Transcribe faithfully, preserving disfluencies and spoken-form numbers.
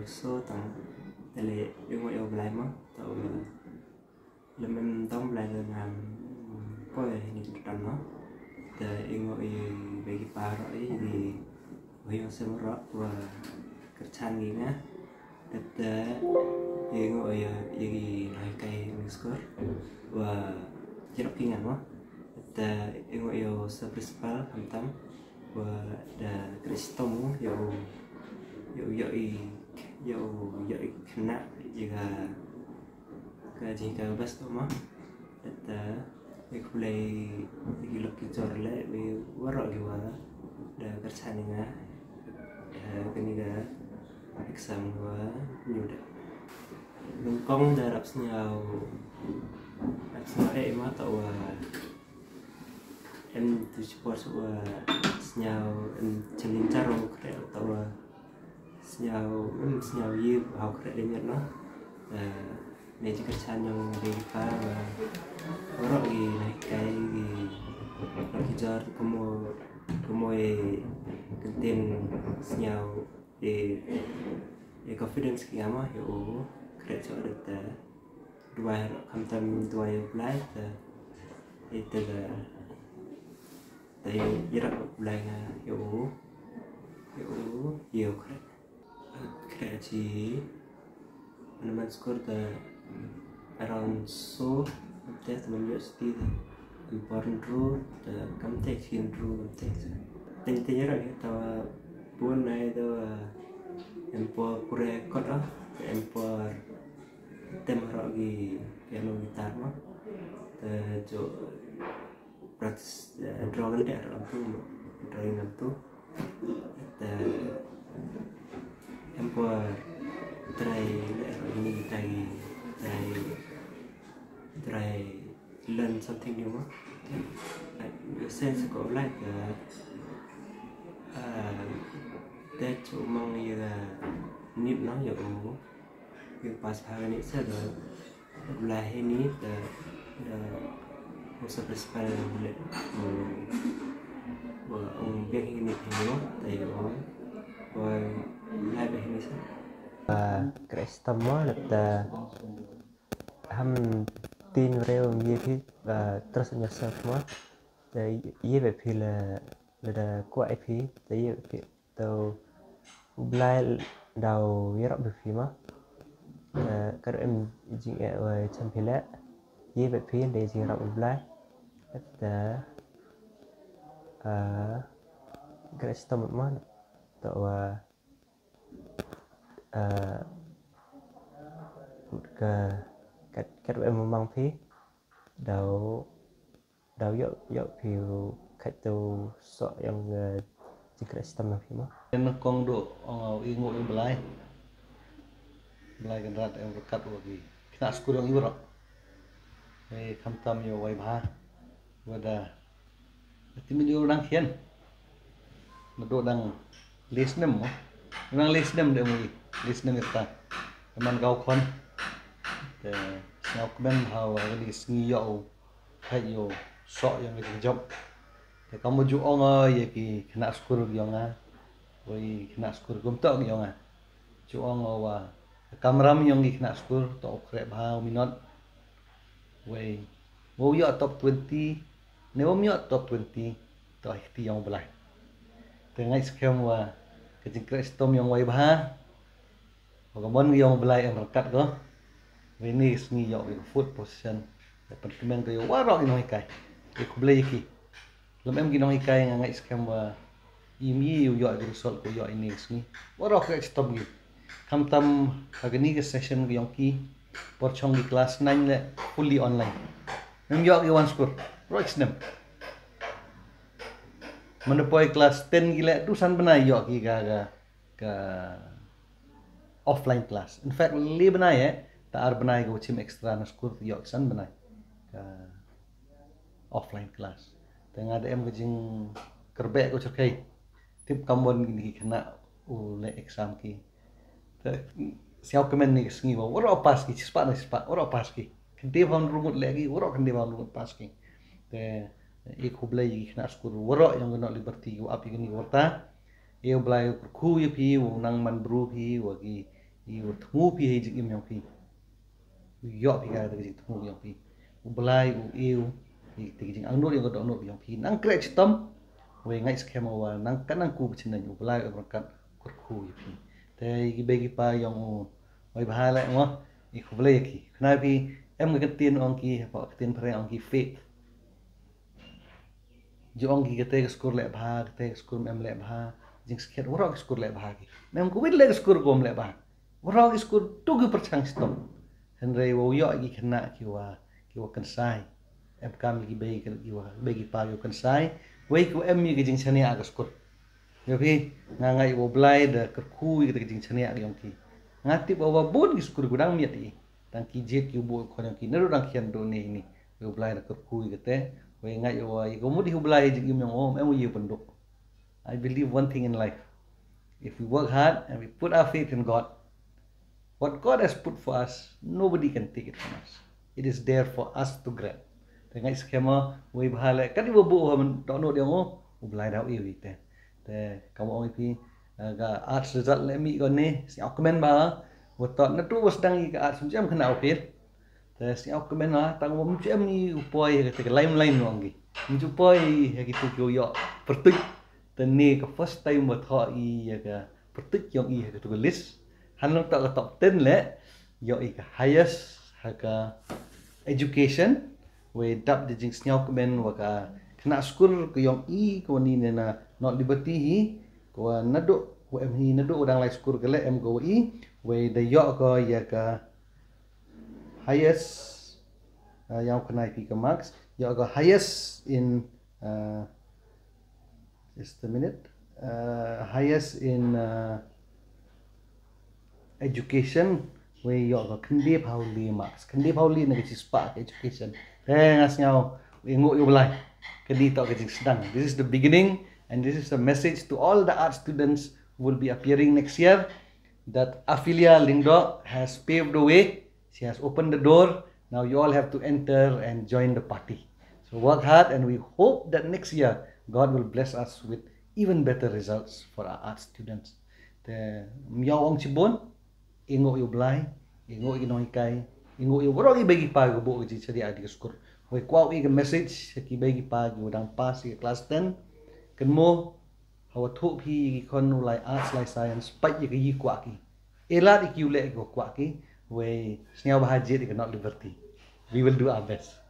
So tang te le i ngu i u Blai mo, ta u lem em tang Blai le ngam poi ni tu tan mo. Te i ngu i begi paro i di wa yong sem ro wa kerchan gi nga. Te i ngu i i gi lai kai ni skur wa jerok ki nga mo. Te i ngu i u sa principal hamtam wa da Kristom yo yo yo i yo yo i kena i ga ka jing ka bas to ma. Te i khublei i lok ki jor le i waro gi wa da kerchan nga da kani ga exam wa nyu da. Nungkong da rap sniaw rap sniaw e ma ta wa em tu support wa sniaw em chenin charo kre ta wa sniaw em sniaw yi hau kre de nyet no. Ne ji kerchan yong de pa wa waro gi na kai gi ki jor komo komo e kentin sniaw e e confidence ki ama yo kre cho de ta. Duwai ro khamtam duwai u Blai ta ita da ta ira u Blai nga yo yo yo kre kre chi. Mana man skur ta around so te ta man yo sti ta important ru ta kam te chin ru kam te. Ten te ira ta bun nai ta em por kure kot ah em por tem ro gi piano guitar mo. Te jo practice draw kan de ro tu mo. Drawing kan tu te em por try le ro ni try try try learn something new mo. Like the sense ko like uh, that umang ya nit no ya u. Yung pas hari ni sa da gula hini da da usa principal le wa ung biang hini hini wa da yo wa lai ba hini sa. Krestam mo da ham tin reu ye phi trust in yourself mo da ye ba phi la la da kwa phi da ye ba phi. Tau u Blai dau yarap bad phi ma. Ka em jing e wa chan phi le ye bad phi de jing yarap u Blai. Ta ka stomach ma ta wa ka kat kat em mang phi dau Dau ïoh ïoh phi u khat tu soh ïong jingkhreh shitom na phi mo. Ïa kong do ong i nguh ïa u Blai. Blai Kynrad em ryngkat wa ki khynnah skul ïong i baroh. Hei khamtam ïa u Wai Bha. Wada. Ti mi ïa u dang khian. Naduh dang leh snem mo. Dang leh snem de mo i. Leh snem ïa kata. Te man ka u khon. Te sngewkmen ha u ha kane ka sngi ïoh u. Kheit ïa u soh ïa ka jingjop. Te kam u ju ong ïa ki khynnah skul ki ong nga. Wei khynnah skul kumto ki ong nga. Ju ong wa kamram ïong ki khynnah skul to u khreh bha u minot. Wei wow ïoh top twenty ne wow ïoh top twenty to hi kti ïong u Blai. Te ngai skhem wa ka jingkhreh shitom ïong Wai Bha. Wa ka mon ïong u Blai em ryngkat ko. Wei ni sngi ïoh wei fourth position. Te pynkmen ko ïa waroh ki nonghikai. Te khublei ïa ki. Lem em ki nonghikai nga ngai skhem wa im i u ïoh ki result ko ïoh ini sngi. Waroh ka shitom ki. Khamtam ha kani ka session ki ïong ki por chong ki class nine le fully online. Ngam ïoh ki wan skul. Roh snem. Manda poi class ten ki le tu san bnai ïoh ki ka ka ka offline class. In fact le bnai eh ta ar bnai ka u chim extra na skul ïoh ki san bnai ka offline class. Te nga da em ka jingkyrbeh ka u cherkhei. Tip kam wan kini ki khynnah u leh exam ki. Te sngewkmen ni ka sngi wa waroh pass ki chispah na chispah waroh pass ki. Kynti bha ngut leh ki waroh kynti bha ngut pass ki. Te i khublei ïa ki khynnah skul waroh ïong ka North Liberty ki wa ap ïa kani ka warta. Ïa u Blai u kyrkhu ïa phi u nang man bru phi wa ki i u thmu phi ha i jingim yong phi. U ïoh phi ka jingthmu yong phi. U Blai u ïoh phi ka jingangnud yong ka dohnud yong phi. Nang kreh chitom. Wei ngai skhem wa nang kan nang ku bchin nang u Blai u em kat kyrkhu ïa phi. Te i ki bei ki pa yong u. Wei bha le mo. I khublei ïa ki. Khna phi em ka ktien ong ki ha ka ktien phareng ong ki faith. Ju ong ki kate ka skur leh bha, kate ka skur em leh bha, jingskhet waroh ki skur leh bha ki. Em ko wit leh ka skur ko em leh bha. Waroh ki skur tu ki pyrchang stom. Hynrei wa u ïoh ki khynnah ki wa, ki wa kynsai. Em kam ki bei ki wa, bei ki pa ki wa kynsai. Wei ki wa em ki jingshaniah ka skur. Ïa phi, nga ngai wa u Blai da kyrkhu ïa kata ka jingshaniah yong ki. Nga tip wa bun ki skur ki dang miat i. Tang ki jied ki u buh khon yong ki. Naduh dang khian duh ne ini. Wa u Blai da kyrkhu ïa kata. Wei ngai wa ïa ka mut ïa u Blai ïa jingim yong u em u ïa u pynduh. I believe one thing in life. If we work hard and we put our faith in God, what God has put for us, nobody can take it from us. It is there for us to grab. Te ngai skhem wa wei bha le kat i wa buh ha man dohnud yong u, u Blai da u ïa u ïa te. Te kam ong ïa phi, eh, ka arts result le mih ko ne, sngewkmen bha, wa tot natu wa sdang ïa ka arts ym jam khana u phi. Te sngewkmen bha, tang wa ym jam ïa u poi ha ka te ka limelight yong ki. Ym ju poi ha ki tu ki u ïoh pyrtuit. Te ne ka first time wa thoh ïa ka pyrtuit yong i ha ka tu ka list. Han long ta ka top ten le, ïoh i ka highest ha ka education. Wei dap da jingsngewkmen wa ka khynnah skur ka yong i ka wa ni ne na North Liberty hi, ka wa naduh wa em hi naduh wa dang lai skur ka le em ka wa i, wei da ïoh ka ïa ka highest, uh, ïa ka nai phi ka marks, ïoh ka highest in, uh, just a minute, uh, highest in, uh, education, wei ïoh ka khyndai phaw lai marks, khyndai phaw lai na ka chispah ka education. Te nga sngew, i nguh ïa u Blai, ka ni to ka jingsdang. This is the beginning, and this is a message to all the art students who will be appearing next year, that Aphelia Lyngdoh has paved the way. She has opened the door. Now you all have to enter and join the party. So work hard, and we hope that next year God will bless us with even better results for our art students. Te, ym ïoh ong chibun, i nguh ïa u Blai, i nguh ïa ki nonghikai, i nguh ïa waroh ki bei ki pa ki buh ka jingshaniah ha ka skur. Wei kwah i ka message ha ki bei ki pa ki wa dang pass ïa ka class ten. Kynmaw, ha wa thuh phi ki khon u lai arts lai science, peit ïa ka i kwah ki. Ïa lad ïa ki u leh ki wa kwah ki, wei sngewbha jied ïa ka North Liberty. We will do our best.